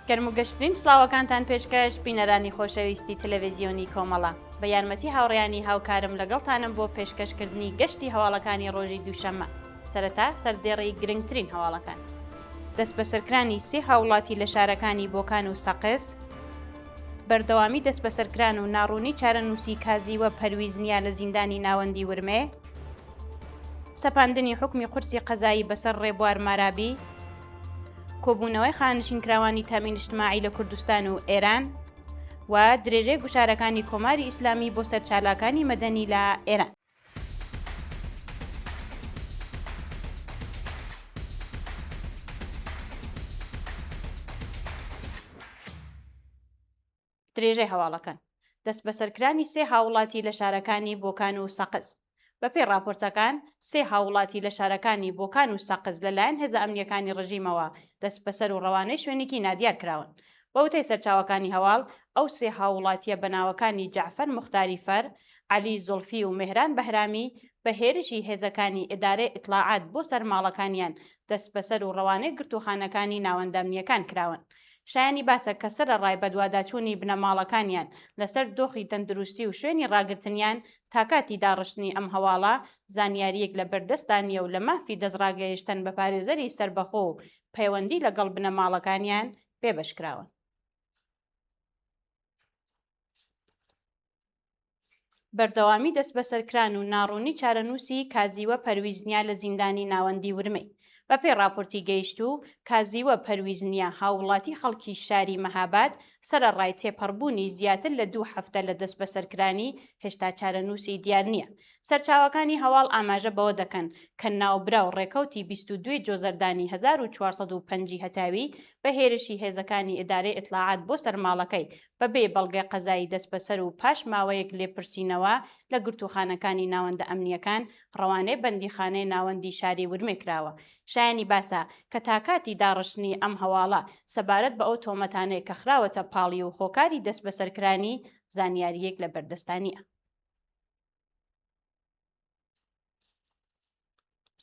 گەرم و گەشترین سڵاوەکانتان پێشکەش بینەرانی خۆشەویستی تەلەڤیزیۆنی کۆمەڵە بە یارمەتی هاوڕێیانی هاوکارم لەگەڵتانم بۆ پێشکەشکردنی گەشتی هەواڵەکانی ڕۆژی دووشەممە سەرەتا سەردێڕی گرنگترین هەواڵەکان. دەستبەسەرکرانی سێ هاوڵاتی لە شارەکانی بۆکان و سەقز، بەردەوامی دەستبەسەرکران و ناڕوونی چارەنووسی کازیوە پەرویزنیا لە زیندانی ناوەندی ورمێ، سەپاندنی حوکمی قورسی قەزایی بەسەر ڕێبوار مارابی، کۆبوونەوەی خانەنشینکراوانی تامین اجتماعی لە کوردستان و ئێران و درێژەی گوشارەکانی کۆماری ئیسلامی بۆ سەر چالاکانی مەدەنی لە ئێران. درێژەی هەواڵەکان دەستبەسەرکرانی سێ هاووڵاتی لە شارەکانی بۆکان و سەقز بەپێی ڕاپۆرتەکان سێ هاووڵاتی لە شارەکانی بۆکان و سەقز لەلایەن هێزە ئەمنییەکانی ڕژیمەوە دەستبەسەر و ڕەوانەی شوێنێکی نادیار کراون. بە وتەی سەرچاوەکانی هەواڵ، ئەو سێ هاووڵاتییە بە ناوەکانی جەعفەر موختاری فەر، عەلی زوڵفی و مێهران بەهرامی بە هێرشی هێزەکانی ئیدارەی ئیتڵاعات بۆ سەر ماڵەکانیان دەستبەسەر و ڕەوانەی گرتووخانەکانی ناوەندە ئەمنییەکان کراون. شایانی باسە کە سەرەڕای بەدواداچوونی بنەماڵەکانیان لەسەر دۆخی تەندروستی و شوێنی ڕاگرتنیان، تا کاتی داڕشتنی ئەم هەواڵە زانیارییەک لە بەردەستدا نییە و لە مافی دەستڕاگەیشتن بە پارێزەری سەربەخۆ و پەیوەندی لەگەڵ بنەماڵەکانیان بێبەش کراون. بەردەوامی دەستبەسەرکران و ناڕوونی چارەنووسی کازیوە پەرویزنیا لە زیندانی ناوەندی ورمێ. بەپێی ڕاپۆرتی گەیشتوو، کازیوە پەرویزنیا هاووڵاتی خەڵکی شاری مەهاباد، سەرەڕای تێپەڕبوونی زیاتر لە دوو هەفتە لە دەستبەسەرکرانی، هێشتا چارەنووسی دیار نییە. سەرچاوەکانی هەواڵ ئاماژە بەوە دەکەن کە ناوبراو ڕێکەوتی 22 ی جۆزەردانی 1405 ی هەتاوی بە هێرشی هێزەکانی ئیدارەی ئیتڵاعات بۆ سەر ماڵەکەی بە بێ بەڵگەی قەزایی دەستبەسەر و پاش ماوەیەک لێپرسینەوە لە گرتووخانەکانی ناوەندە ئەمنییەکان ڕەوانەی بەندیخانەی ناوەندی شاری ورمێ کراوە. شایەنی باسە کە تا کاتی داڕشتنی ئەم هەواڵە سەبارەت بە ئەو تۆمەتانەی کە خراوەتە پاڵی و هۆکاری دەستبەسەرکرانی زانیارییەک لە بەردەستا نییە.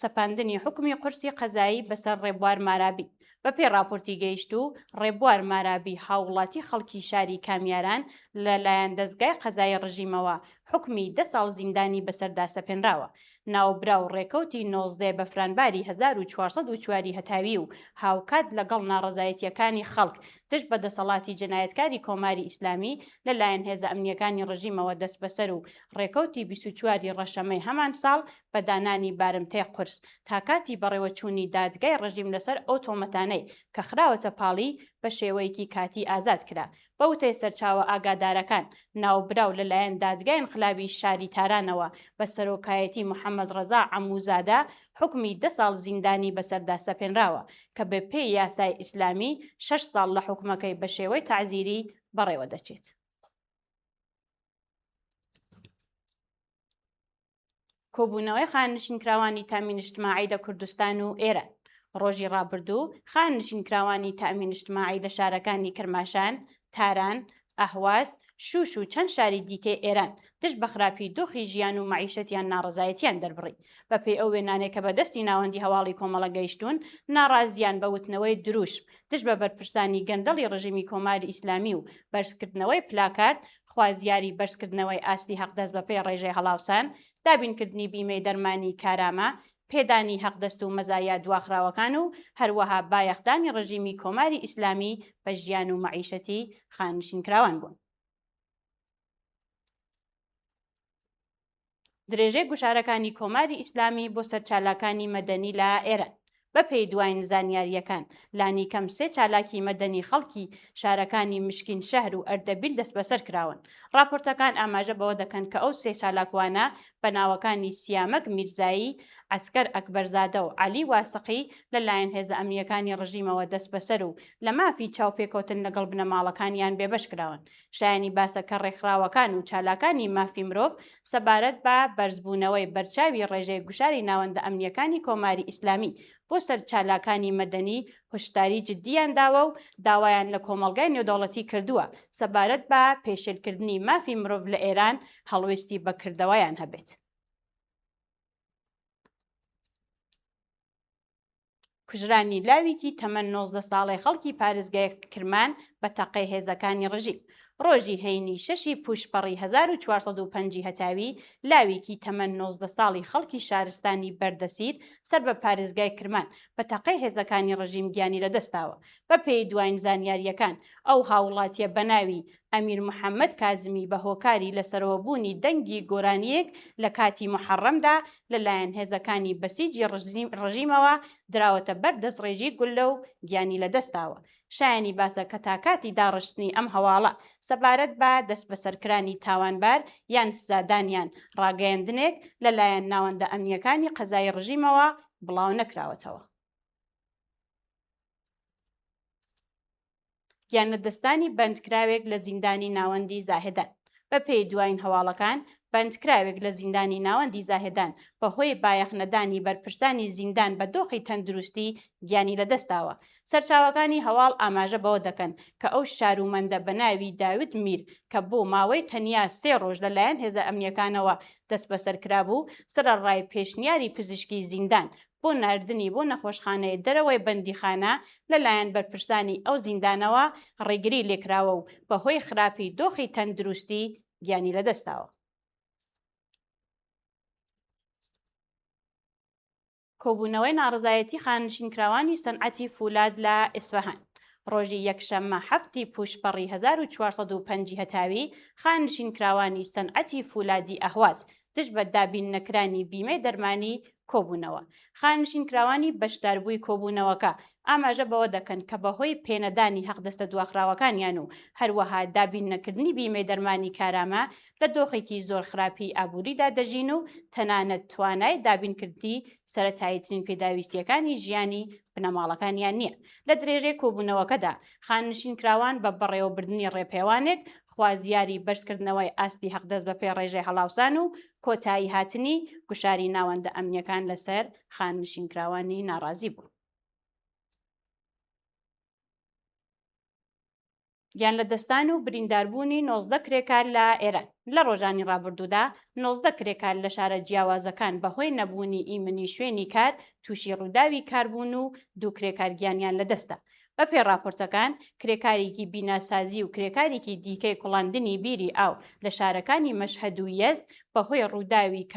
سەپاندنی حوکمی قورسی قەزایی بەسەر ڕێبوار مارابی بەپێی ڕاپۆرتی گەیشتوو، ڕێبوار مارابی هاووڵاتی خەڵکی شاری کامیاران لە لایەن دەزگای قەزایی ڕژیمەوە حوکمی دە ساڵ زیندانی بەسەردا سەپێنراوە. ناوبراو ڕێکەوتی 19 بەفرانباری 1404 ی هەتاوی و هاوکات لەگەڵ ناڕەزایەتییەکانی خەڵک دژ بە دەسەڵاتی جەنایەتکاری کۆماری ئیسلامی لە لایەن هێزە ئەمنییەکانی ڕژیمەوە دەستبەسەر و ڕێکەوتی 24 ی ڕەشەمەی هەمان ساڵ بە دانانی بارمتەی قورس تا کاتی بەڕێوەچوونی دادگای ڕژیم لەسەر ئەو تۆمەتانەی کە خراوەتە پاڵی بە شێوەیەکی کاتی ئازاد کرا. بە وتەی سەرچاوە ئاگادارەکان، ناوبراو لەلایەن دادگای ئینقلابی شاری تارانەوە بە سەرۆکایەتی محەمەد ڕەزا عەمووزادە حوکمی دە ساڵ زیندانی بەسەردا سەپێنراوە کە بە پێی یاسای ئیسلامی شەش ساڵ لە حوکمەکەی بە شێوەی تەعزیری بەڕێوە دەچێت. کۆبوونەوەی خانەنشینکراوانی تامین اجتماعی لە کوردستان و ئێران ڕۆژی ڕابردوو خانەنشینکراوانی تامین اجتماعی لە شارەکانی کرماشان، تاران، ئەهواز، شوش و چەند شاری دیکەی ئێران دژ بە خراپی دۆخی ژیان و مەعیشەتیان ناڕەزایەتیان دەربڕی. بەپێی ئەو وێنانەی کە بە دەستی ناوەندی هەواڵی کۆمەڵە گەیشتوون، ناڕازییان بە وتنەوەی دروشم دژ بە بەرپرسانی گەندەڵی ڕژیمی کۆماری ئیسلامی و بەرزکردنەوەی پلاکارد خوازیاری بەرزکردنەوەی ئاستی حەقدەست بەپێی ڕێژەی هەڵاوسان، دابینکردنی بیمەی دەرمانی کارامە، پێدانی حەقدەست و مەزایا دواخراوەکان و هەروەها بایەخدانی ڕژیمی کۆماری ئیسلامی بە ژیان و مەعیشەتی خانەنشینکراوان بوون. درێژەی گوشارەکانی کۆماری ئیسلامی بۆ سەر چالاکانی مەدەنی لە ئێران. بەپێی دواین زانیارییەکان، لانیکەم سێ چالاکی مەدەنی خەڵکی شارەکانی مشکین شەهر و ئەردەبیل دەستبەسەر کراون. ڕاپۆرتەکان ئاماژە بەوە دەکەن کە ئەو سێ چالاکوانە بە ناوەکانی سیامەک میرزایی، عەسکەر ئەکبەرزادە و عەلی واسقی لە لایەن هێزە ئەمنییەکانی ڕژیمەوە دەستبەسەر و لە مافی چاوپێکەوتن لەگەڵ بنەماڵەکانیان بێبەش کراون. شایانی باسە کە ڕێکخراوەکان و چالاکانی مافی مرۆڤ سەبارەت بە بەرزبوونەوەی بەرچاوی ڕێژەی گوشاری ناوەندە ئەمنییەکانی کۆماری ئیسلامی بۆ سەر چالاکانی مەدەنی هۆشداری جددییان داوە و داوایان لە کۆمەڵگای نێودەوڵەتی کردووە سەبارەت بە پێشێلکردنی مافی مرۆڤ لە ئێران هەڵوێستی بەکردەوەیان هەبێت. کوژرانی لاویکی تەمەن 19 ساڵەی خەڵکی پارێزگای کرمان بە تەقەی هێزەکانی ڕژیم. ڕۆژی هەینی شەشی پووشپەڕی 1405 هەتاوی، لاویکی تەمەن 19 ساڵی خەڵکی شارستانی بەردەسیر سەر بە پارێزگای کرمان بە تەقەی هێزەکانی ڕژیم گیانی لەدەستداوە. بەپێی دواین زانیارییەکان، ئەو هاووڵاتییە بە ناوی ئەمیر محەممەد کازمی بە هۆکاری لەسەرەوەبوونی دەنگی گۆرانییەک لە کاتی موحەڕەمدا لەلایەن هێزەکانی بەسیجی ڕژیمەوە دراوەتە بەر دەستڕێژی گوللە و گیانی لەدەستداوە. شایەنی باسە کە تا کاتی داڕشتنی ئەم هەواڵە سەبارەت بە دەستبەسەرکرانی تاوانبار یان سزادانیان، ڕاگەیەندنێک لەلایەن ناوەندە ئەمنییەکانی قەزایی ڕژیمەوە بڵاو نەکراوەتەوە. گیانلەدەستدانی بەندکراوێک لە زیندانی ناوەندی زاهێدان. بەپێی دواین هەواڵەکان، بەندکراوێک لە زیندانی ناوەندی زاهێدان بەهۆی بایەخنەدانی بەرپرسانی زیندان بە دۆخی تەندروستی گیانی لەدەستداوە. سەرچاوەکانی هەواڵ ئاماژە بەوە دەکەن کە ئەو شارومەندە بە ناوی داود میر کە بۆ ماوەی تەنیا سێ ڕۆژ لەلایەن هێزە ئەمنییەکانەوە دەستبەسەر کرابوو، سەرەڕای پێشنیاری پزیشکی زیندان بۆ ناردنی بۆ نەخۆشخانەی دەرەوەی بەندیخانە لەلایەن بەرپرسانی ئەو زیندانەوە ڕێگری لێکراوە و بەهۆی خراپی دۆخی تەندروستی گیانی لەدەستداوە. کۆبوونەوەی ناڕەزایەتی خانەنشینکراوانی سەنعەتی فولاد لە ئیسفەهان ڕۆژی یەکشەممە حەفتی پووشپەڕی 1405 هەتاوی خانەنشینکراوانی سەنعەتی فولادی ئەهواز دژ بە دابین نەکرانی بیمەی دەرمانی کۆبوونەوە. خانەنشینکراوانی بەشداربووی کۆبوونەوەکە ئاماژە بەوە دەکەن کە بەهۆی پێنەدانی حەقدەستە دواخراوەکانیان و هەروەها دابین نەکردنی بیمەی دەرمانی کارامە لە دۆخێکی زۆر خراپی ئابووریدا دەژین و تەنانەت توانای دابینکردنی سەرەتاییترین پێداویستییەکانی ژیانی بنەماڵەکانیان نییە. لە درێژەی کۆبوونەوەکەدا خانەنشینکراوان بە بەڕێوەبردنی ڕێپێوانێک خوازیاری بەرزکردنەوەی ئاستی حەقدەست بەپێی ڕێژەی هەڵاوسان و کۆتاییهاتنی گوشاری ناوەندە ئەمنییەکان لەسەر خانەنشینکراوانی ناڕازی بوون. گیانلەدەستدان و برینداربوونی 19 کرێکار لە ئێران لە ڕۆژانی ڕابردوودا 19 کرێکار لە شارە جیاوازەکان بەهۆی نەبوونی ئیمنی شوێنی کار تووشی ڕووداوی کار بوون و دوو کرێکار گیانیان لەدەستدا. بەپێی ڕاپۆرتەکان، کرێکارێکی بیناسازی و کرێکارێکی دیکەی کوڵاندنی بیری ئاو لە شارەکانی مەشهەد و یەزد بەهۆی ڕووداوی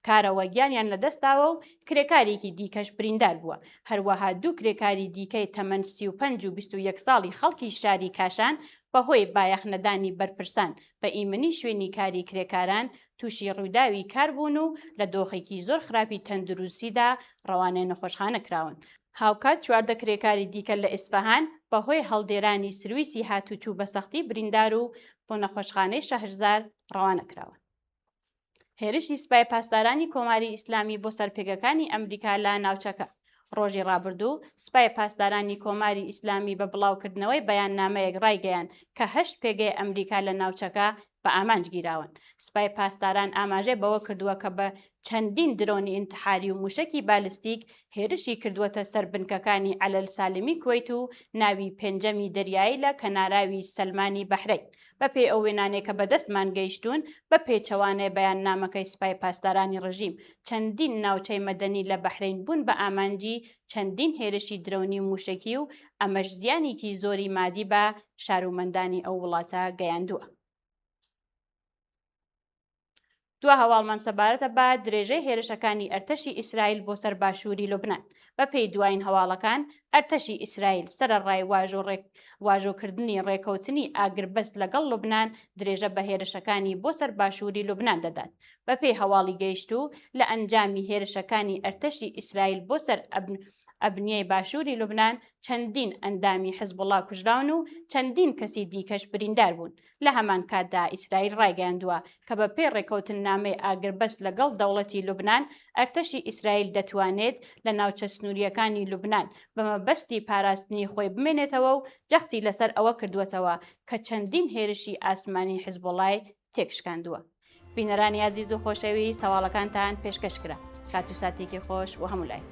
کارەوە گیانیان لەدەستداوە و کرێکارێکی دیکەش بریندار بووە. هەروەها دوو کرێکاری دیکەی تەمەن 35 و 21 ساڵی خەڵکی شاری کاشان بەهۆی بایەخنەدانی بەرپرسان بە ئیمنی شوێنی کاری کرێکاران تووشی ڕووداوی کار بوون و لە دۆخێکی زۆر خراپی تەندروستیدا ڕەوانەی نەخۆشخانە کراون. هاوکات 14 کرێکاری دیکە لە ئیسفەهان بەهۆی هەڵدێرانی سرویسی هاتوچوو بە سەختی بریندار و بۆ نەخۆشخانەی شەهرزار ڕەوانە کراون. هێرشی سپای پاسدارانی کۆماری ئیسلامی بۆ سەر پێگەکانی ئەمریکا لە ناوچەکە ڕۆژی ڕابردوو سپای پاسدارانی کۆماری ئیسلامی بە بڵاوکردنەوەی بەیاننامەیەک ڕایگەیاند کە هەشت پێگەی ئەمریکا لە ناوچەکە بە ئامانج گیراون. سپای پاسداران ئاماژەی بەوە کردووە کە بە چەندین درۆنی ئینتحاری و مووشەکی بالستیک هێرشی کردووەتە سەر بنکەکانی عەلەل سالمی کوەیت و ناوی پێنجەمی دەریایی لە کەناراوی سەلمانی بەحرەین. بەپێی ئەو وێنانەی کە بەدەستمان گەیشتوون، بە پێچەوانەی بەیاننامەکەی سپای پاسدارانی ڕژیم، چەندین ناوچەی مەدەنی لە بەحرەین بوون بە ئامانجی چەندین هێرشی درەونی و مووشەکی و ئەمەش زیانێکی زۆری مادی بە شارومەندانی ئەو وڵاتە گەیاندووە. دوا هەواڵمان سەبارەتە بە درێژەی هێرشەکانی ئەرتەشی ئیسرائیل بۆ سەر باشووری لوبنان. بەپێی دوایین هەواڵەکان، ئەرتەشی ئیسرائیل سەرەڕای واژۆکردنی ڕێکەوتنی ئاگربەست لەگەڵ لوبنان، درێژە بە هێرشەکانی بۆ سەر باشووری لوبنان دەدات. بەپێی هەواڵی گەیشتوو، لە ئەنجامی هێرشەکانی ئەرتەشی ئیسرائیل بۆ سەر ئەبنیەی باشووری لوبنان، چەندین ئەندامی حزبوڵا کوژراون و چەندین کەسی دیکەش بریندار بوون. لە هەمان کاتدا ئیسرائیل ڕایگەیاندووە کە بە پێی ڕێکەوتننامەی ئاگربەست لەگەڵ دەوڵەتی لوبنان، ئەرتەشی ئیسرائیل دەتوانێت لە ناوچە سنوورییەکانی لوبنان بە مەبەستی پاراستنی خۆی بمێنێتەوە و جەختی لەسەر ئەوە کردووەتەوە کە چەندین هێرشی ئاسمانی حزبوڵای تێکشکاندووە. بینەرانی ئازیز و خۆشەویست هەواڵەکانتان پێشکەش کرا. کات و ساتێکی خۆش بۆ هەموو لایەک.